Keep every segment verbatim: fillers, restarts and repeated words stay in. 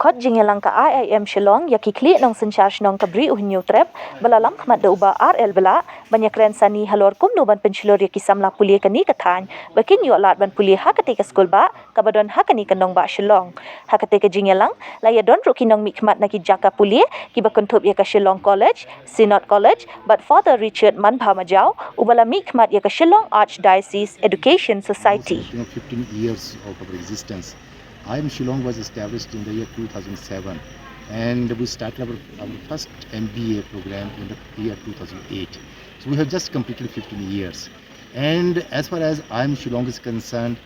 Khot jingïalang ka I I M Shillong ïa ki khlieh nongsynshar shnong ka Bri u Hynñiewtrep ba la lam khmat da u Bah R L Blah ban ïakren sani halor kumno ban pynshlur ïa ki samla pule kane ka thaiñ ba kin ïoh lad ban pule ha katei ka skul bah kaba don ha kane ka nongbah Shillong. Ha katei ka jingïalang la ïadon ruh ki nongmihkhmat na ki jaka pule kiba kynthup ïa ka Shillong College, Synod College bad Father Richard Manbha Majaw uba la mihkhmat ïa ka Shillong Archdiocese Education Society. Fifteen years of our existence. I I M Shillong was established in the year two thousand seven, and we started our, our first M B A program in the year two thousand eight. So we have just completed fifteen years. And as far as I I M Shillong is concerned,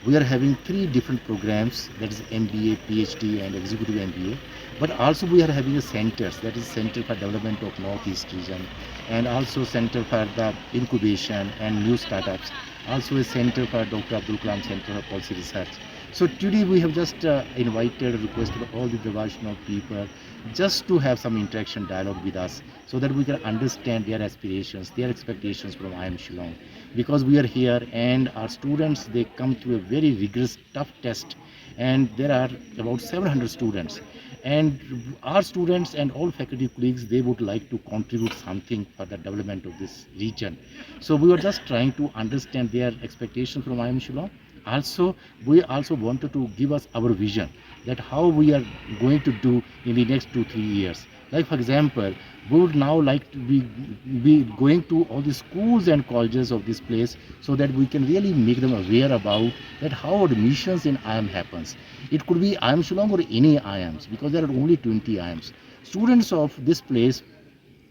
we are having three different programs, that is M B A, P H D, and executive M B A. But also we are having a centers, that is Center for Development of Northeast Region, and also Center for the Incubation and New Startups, also a center for Doctor Abdul Kalam Center for Policy Research. So today we have just uh, invited, requested all the Darbar Shillong people just to have some interaction dialogue with us so that we can understand their aspirations, their expectations from I I M Shillong. Because we are here and our students, they come through a very rigorous, tough test, and there are about seven hundred students. And our students and all faculty colleagues, they would like to contribute something for the development of this region. So we were just trying to understand their expectations from I I M Shillong. Also, we also wanted to give us our vision that how we are going to do in the next two, three years. Like, for example, we would now like to be, be going to all the schools and colleges of this place so that we can really make them aware about that how admissions in I I M happens. It could be I I M Shillong or any I I Ms, because there are only twenty I I Ms. Students of this place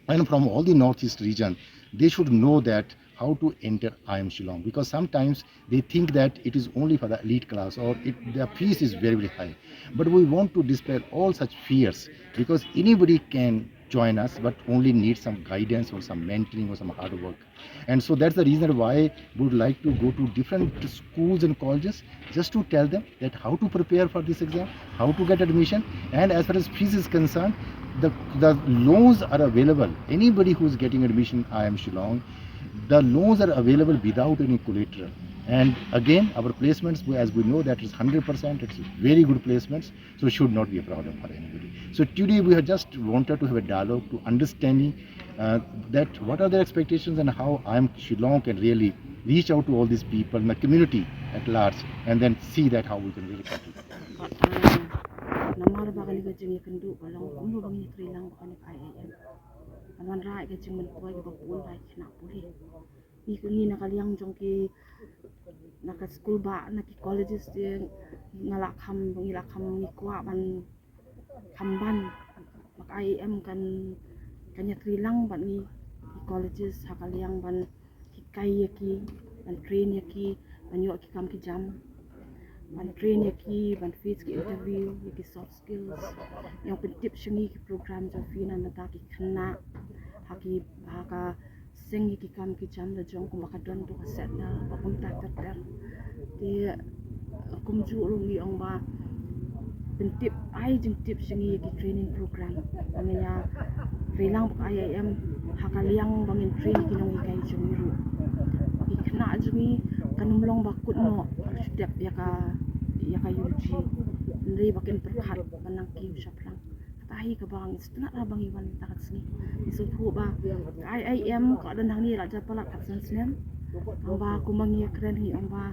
and from all the Northeast region, they should know that how to enter I I M Shillong, because sometimes they think that it is only for the elite class or it, the fees is very, very high. But we want to dispel all such fears, because anybody can join us, but only need some guidance or some mentoring or some hard work. And so that's the reason why we would like to go to different schools and colleges just to tell them that how to prepare for this exam, how to get admission, and as far as fees is concerned, the, the loans are available. Anybody who is getting admission I I M Shillong, the loans are available without any collateral. And again, our placements, as we know, that is hundred percent, it's very good placements, so it should not be a problem for anybody. So today we have just wanted to have a dialogue to understanding uh, that what are their expectations and how I I M Shillong can really reach out to all these people in the community at large and then see that how we can really contribute. Namar ba kane ka jingïakynduh ka long kumno ba ngin ïatrei lang bad kane ka I I M. Ka wanrah ïa ka jingmyntoi kaba bun ba ki khynnah pule. Ngi, ngi na ka liang jong ki, na ka skul bah, na ki colleges te nga la kham, ngi la kham, ngi kwah ban kham ban. Bad ka I I M kan, kan ïatrei lang bad ngi, ki colleges ha ka liang ban hikai ïa ki, ban train ïa ki, ban ïoh ki kam ki jam, ban train ïa ki, ban face ki interview, ïa ki soft skills. Ïa pyntip sha ngi ki program jong phi na bynta ki khynnah ha ki, ha ka seng ïa ki kam ki jam la jong kumba ka don to ka set na ba kumta ter ter. Te kumjuh ruh ngi ong ba pyntip, ai jingtip sha ngi ïa ki training program ba ngin ïatrei lang bad ka I I M ha ka liang ba ngin train ïa ki nonghikai jong ngi ruh. Ba ki khynnah jong ngi kan ym long ba kut noh ba ki dep ïa ka, ïa ka U G, hynrei ba kin pyrkhat ban nang kiew shaphrang. Kata hi kaba ngi sngewtynnat ha ba ngi wan mynta ka sngi. Ngi sngewthuh ba ka I I M ka la don hangne la jia palat khatsan snem. Tangba kumba ngi ïakren hi ong ba,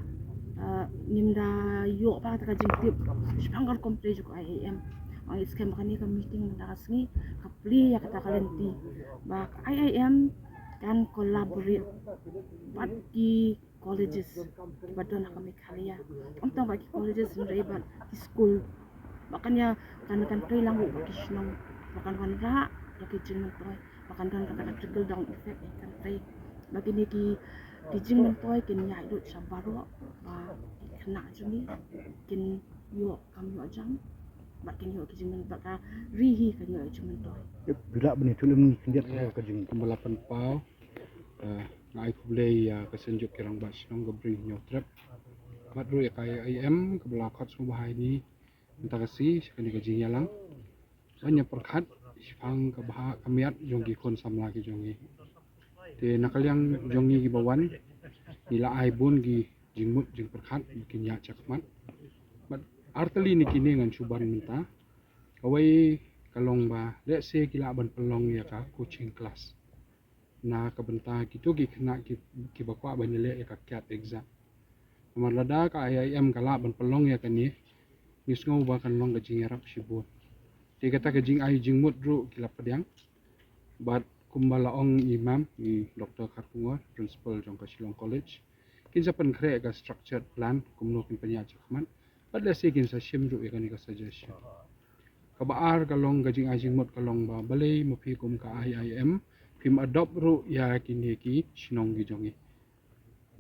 eh, ngim da ïoh pat kata ka jingtip shaphang ka rukom trei jong ka I I M. Ngi skhem ba kane ka meeting mynta ka sngi ka plie ïa kata ka lynti ba ka I I M kan collaborate bad ki colleges ba don ha ka Meghalaya. Ym tang bad ki colleges hynrei bad ki skul. Ba kan ïa, kan, kan trei lang ruh bad ki shnong. Ba kan wanrah ïa ki jingmyntoi. Ba kan don kata ka trickle down effect ïa ki country. Ba kine ki, ki jingmyntoi kin ïaid lut sha baroh ba ki khynnah jong ngi kin ïoh kam ïoh jam. Bad kin ïoh ki jingmyntoi, bad ka ri hi kan ïoh ki jingmyntoi. Phi lah ban ïathuh lem ngi khyndiat ka jing. Kumba la pynpaw, eh, nga ai khublei ïa ka Synjuk ki Rangbah Shnong ka Bri Hynñiewtrep bad ruh ïa ka I I M kaba la khot sngewbha ïa ngi mynta ka sngi sha kane ka jingïalang ban ïa pyrkhat shaphang ka bhah ka miat jong ki khun samla ki jong ngi. Te na ka liang jong ngi kiba wan ngi la ai bun ki jingmut jingpyrkhat ba kin ïaid shakhmat. Bad artylli na kine ngan shu ban mynta. Kawei ka long ba lehse ki lah ban pynlong ïa ka coaching class na ka bynta kito ki khynnah ki, kiba kwah ban ïaleh ïa ka CAT exam. Namar lada ka I I M ka lah ban pynlong ïa kane, ngi sngew ba kan long ka jingïarap shibun. Te kata ka jingai jingmut ruh ki la pdiang. Bad kumba la ong i mam, i Doctor Kharkongor, principal jong ka Shillong College, kin sa pynkhreh ka structured plan kumno kin pynïaid shakhmat. Bad lehse kin sa shim ruh ïa kane ka suggestion. Kaba ar ka long, ka jingai jingmut ka long ba balei ma phi kum ka I I M phim adopt ruh ïa kine ki shnong ki jong ngi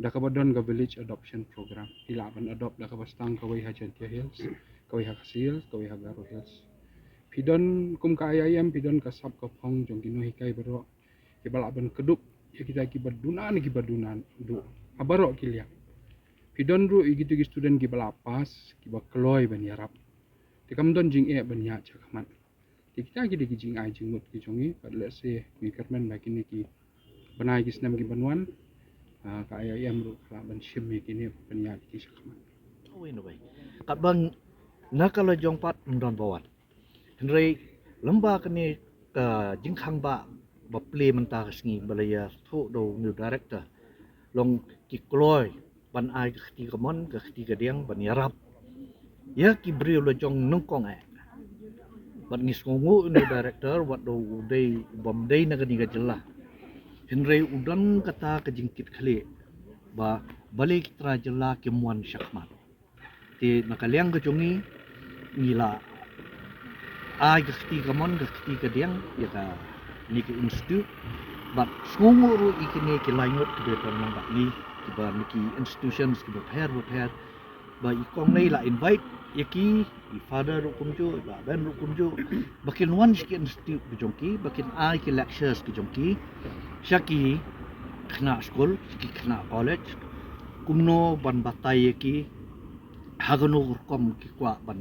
da kaba don ka village adoption program. Phi lah ban adopt da kaba sdang kawei ha Jaintia Hills, kawei ha Khasi Hills, kawei ha Garo Hills. Phi don kum ka I I M, phi don ka sap ka phong jong ki nonghikai baroh kiba lah ban kdup ïa kita kiba duna ne kiba duna duh ha baroh ki liang. Phi don ruh ïa kito ki student kiba la pass, kiba kloi ban ïarap. Te kam don jingeh ban ïaid shakhmat. Te kita ki dei ki jingai jingmut ki jong ngi, bad lehse ngi kyrmen ba kine ki bnai ki snem ki ban wan, ah, ka I I M ruh ka lah ban shim ïa kine ban ïaid ki shakhmat. Kawei na wei. Katba na ka la jong pat ym don ba wan. Hynrei lem bad kane ka jingkhang ba, ba plie mynta ka sngi ba la ïathuh da u new director, long ki kloi ban ai ka kti kamon, ka kti kadiang ban ïarap ïa ki briew la jong nyngkong eh. Bad ngi sngewnguh ïa u new director, wat u dei, u bym dei na kane ka jylla. Hynrei u don kata ka jingkitkhlieh ba balei ki trai jylla kim wan shakhmat. Te na ka liang ka jong ngi, ngi la ai ka kti kamon, ka kti kadiang ïa kane ka institute. Bad sngewnguh ruh ïa kine ki lai ngut kiba don lang bad ngi, kiba na ki institutions kiba pher ba pher, ba i kong Nei la invite ïa ki, i father ruh kumjuh, i bah Ben ruh kumjuh, ba kin wan sha ki institute ki jong ki, ba kin ai ki lectures ki jong ki sha ki khynnah skul, sha ki khynnah college, kumno ban batai ïa ki ha kano ka rukom ki kwah ban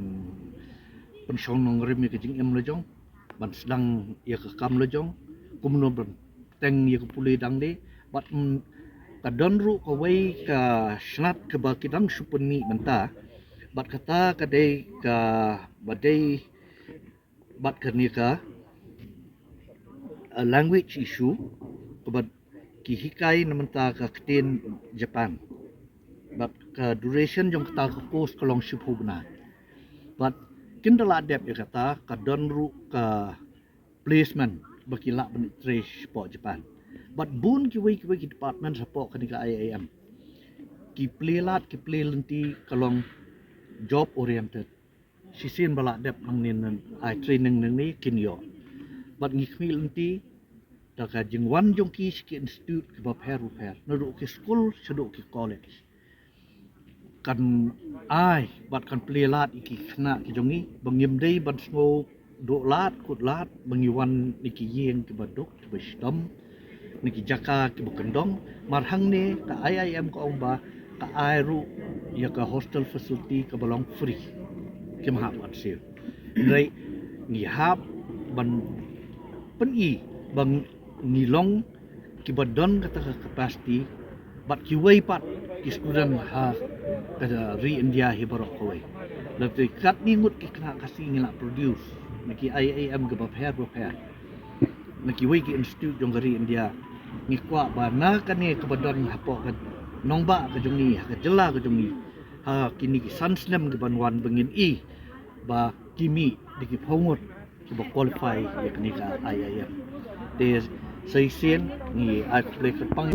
pynshong nongrim ïa ka jingim la jong, ban sdang ïa ka kam la jong, kumno ban teng ïa ka pule dang de. Bad, mm, ka don ruh kawei ka snat kaba ki dang shu pynmih mynta, bad kata ka dei kaba dei bad kane ka, uh, language issue, kaba ki hikai na mynta ka ktien Japan. Bad ka duration jong kata ka course ka long shiphew bnai. Bad kin da lah dep ïa kata, ka don ruh ka placement ba ki lah ban trei shapoh Japan. Bad bun kiwei kiwei ki department shapoh kane ka I I M, ki plie lad, ki plie lynti ka long job oriented. Shisien ba lah dep nangne nan ai training nangne kin ïoh. Bad ngi khmih lynti da ka jingwan jong ki sha ki institute kiba pher ba pher, naduh ki skul shaduh ki college, kan ai bad kan plie lad ïa ki khynnah ki jong ngi ba ngim dei ban sngew duh lad kut lad ba ngi wan na ki ïing kiba duk kiba shitom, na ki jaka kiba kyndong. Mar hangne ka I I M ka ong ba ka ai ruh ïa ka hostel facility kaba long free, kim hap ban siew. Hynrei ngi hap ban pyni ba ngi long kiba don kata ka capacity, bad kiwei pat ki student ha ka ri India hi baroh kawei. Lada katne ngut ki khynnah Khasi ngi lah produce na ki I I M kiba pher ba pher, na kiwei ki institute jong ka ri India, ngi kwah ba na kane kaba don hapoh ka nongbah ka jong ngi, ha ka jylla ka jong ngi, ha kine ki san snem kiban wan ba ngin i ba ki mih da ki phew ngut kiba qualify ïa kane ka I I M. Te sa shisien ngi ai khublei kyrpang.